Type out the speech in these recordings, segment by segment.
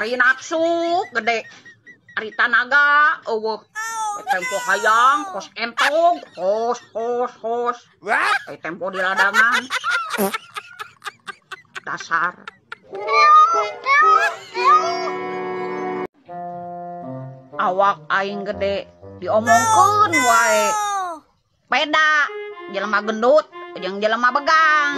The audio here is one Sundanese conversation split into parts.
Ari nafsu gede, ari tanaga eueuh. Tempo hayang kos entog, hos hos hos. Ari tempo di ladangan. Dasar. Awak aing gede diomongkeun wae. Beda jelema gendut jeung jelema begang.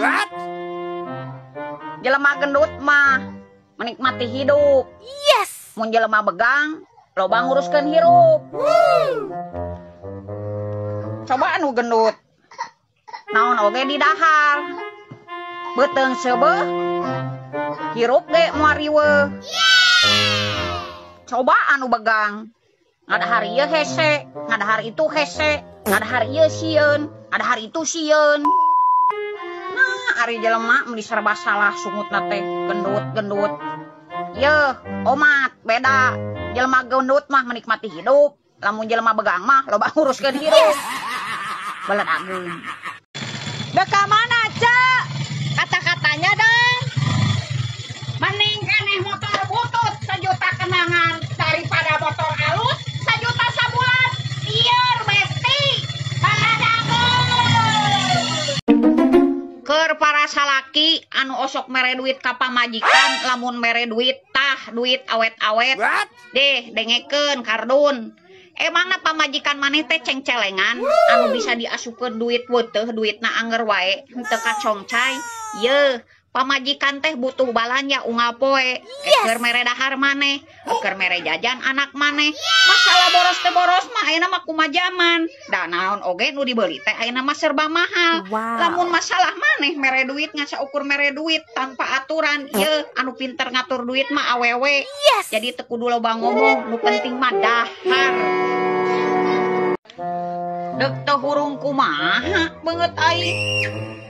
Jelema gendut mah menikmati hidup. Yes. Mun jelema begang loba nguruskeun hirup. Coba anu gendut naon oge didahar. Beuteung seubeuh hirup ge moal riweuh. Coba anu begang ngadahar ieu hese, ngadahar itu hese, ngadahar ieu sieun, ngadahar itu sieun. Nah, ari jelema mun diserba salah sungutna teh gendut-gendut. Yeuh, omat beda. Jelema gendut mah menikmati hidup, lamun jelema begang mah loba nguruskeun hirup. Beledageun. Dek ka mana, Cek? Kata-katanya dong. Mending keneh motor butut sejuta kenangan daripada motor alus sejuta sabulan. Lieur besti. Keur para salaki anu osok mere duit ka pamajikan, lamun mere duit tah duit awet-awet. Deh dengekeun kardun. Emangna pamajikan maneh teh cengcelengan anu bisa diasupkeun duit weuteuh duitna anger wae henteu kacongcai. Yeuh, pamajikan teh butuh balanja unggal poe. Yes. Keur mere dahar maneh, keur mere jajan anak maneh. Masalah boros teh boros mah ayeuna mah kumaha jaman. Da naon oge nu dibeli teh ayeuna mah serba mahal. Wow. Lamun masalah maneh mere duit ngan saukur mere duit tanpa aturan, yeuh anu pinter ngatur duit mah awewe. Yes. Jadi teu kudu loba ngomong, nu penting mah dahar. Dek teu hurung kumaha beungeut aing.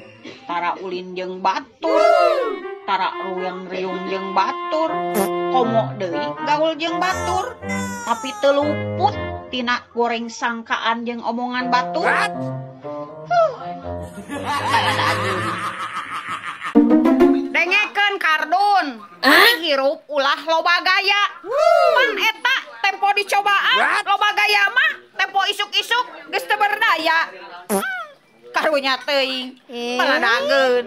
Tara ulin jeung batur, tara riung-riung jeung batur, komo deui gaul jeung batur, tapi teu luput tina goreng sangkaan jeung omongan batur. Dengekeun kardun, ari hirup ulah loba gaya. Pan eta tempo dicobaan, loba gaya mah tempo isuk-isuk geus teu berdaya. Karunya teuing, baladageun.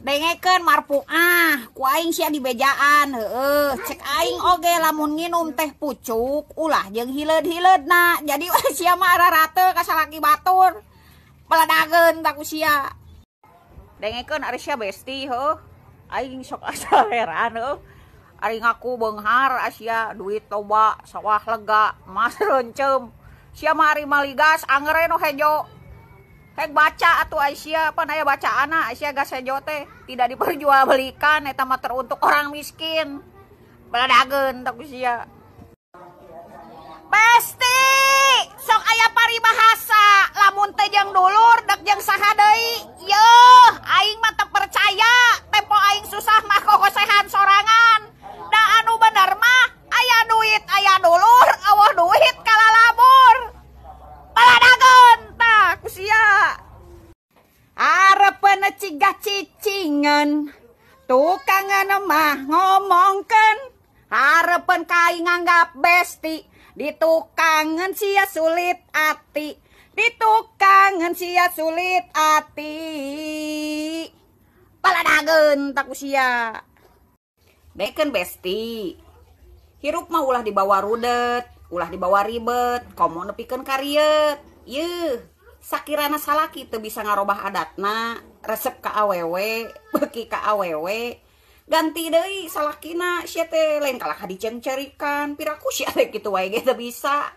Dengekeun marpuah, ku aing sia dibejaan heueuh. Cek aing oge lamun nginum teh pucuk ulah jeung hileud-hileudna. Jadi sia mah ararate ka salaki batur. Baladageun ta ku sia. Dengekeun ari sia besti heueuh. Aing sok asa heran heueuh. Ari ngaku beunghar asia duit loba, sawah lega, emas reunceum. Sia mah ari maligas angere nu hejo. Hek baca atuh Aisyah, pan aya bacaanna Aisyah gas hejo teh tidak diperjualbelikan eta mah teruntuk orang miskin. Baladageun tah ku sia. Besti, sok aya paribahasa lamun teh jeung dulur dek jeung saha deui. Yeuh, aing mah teu percaya, tempo aing susah mah kokosehan sorangan. Da anu bener mah aya duit aya dulur, eueuh duit kalalabur. Baladageun tah ku sia. Arepeun cigah cicingeun, tukangan mah ngomongkeun. Arepeun ka aing nganggap besti, ditukangan sia sulit ati. Ditukangan sia sulit ati. Baladageun tah ku sia. Beken besti. Hirup mah ulah dibawa rudet, ulah dibawa ribet, komo nepikeun karieut. Yeuh, sakirana salaki teu bisa ngarobah adatna, resep ka awewe, beuki ka awewe. Ganti deui salakina sia teh lain kalah dicengcerikan, piraku sia teh kitu wae ge teu bisa.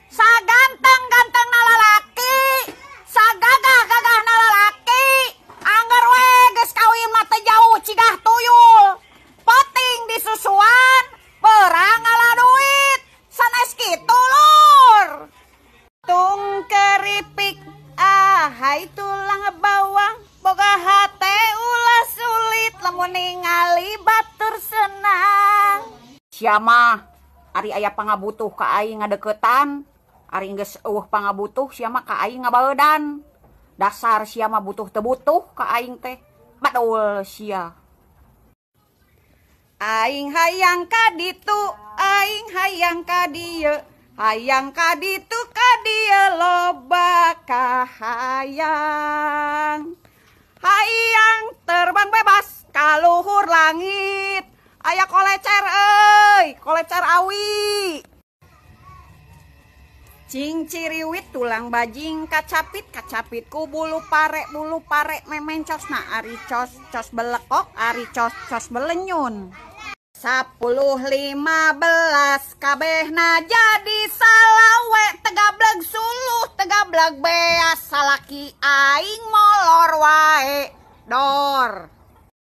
Saganteng-gantengna lalaki, sagagah-gagahna lalaki, angger we geus kawin mah teu jauh cigah tuyul. Poting disusuan, perang ngala duit, sanes kitu lur. Tung keripik, ahai tulang bawang, boga hate ulah sulit, lamun ningali batur senang. Sia mah ari aya pangabutuh ka aing ngadeukeutan, ari geus eueuh pangabutuh sia mah ka aing ngabaeudan. Dasar sia mah butuh teu butuh ka aing teh. Badul sia. Aing hayang ka ditu, aing hayang ka dieu, hayang ka ditu ka dieu loba kahayang. Hayang terbang bebas ka luhur langit. Aya kolecer euy, kolecer awi. Cing ciriwit tulang bajing kacapit kacapit ku bulu pare memencosna ari cos cos belekok ari cos cos belenyun. 10 15 kabehna jadi salawe tegableg suluh tegableg beas salaki aing molor wae dor.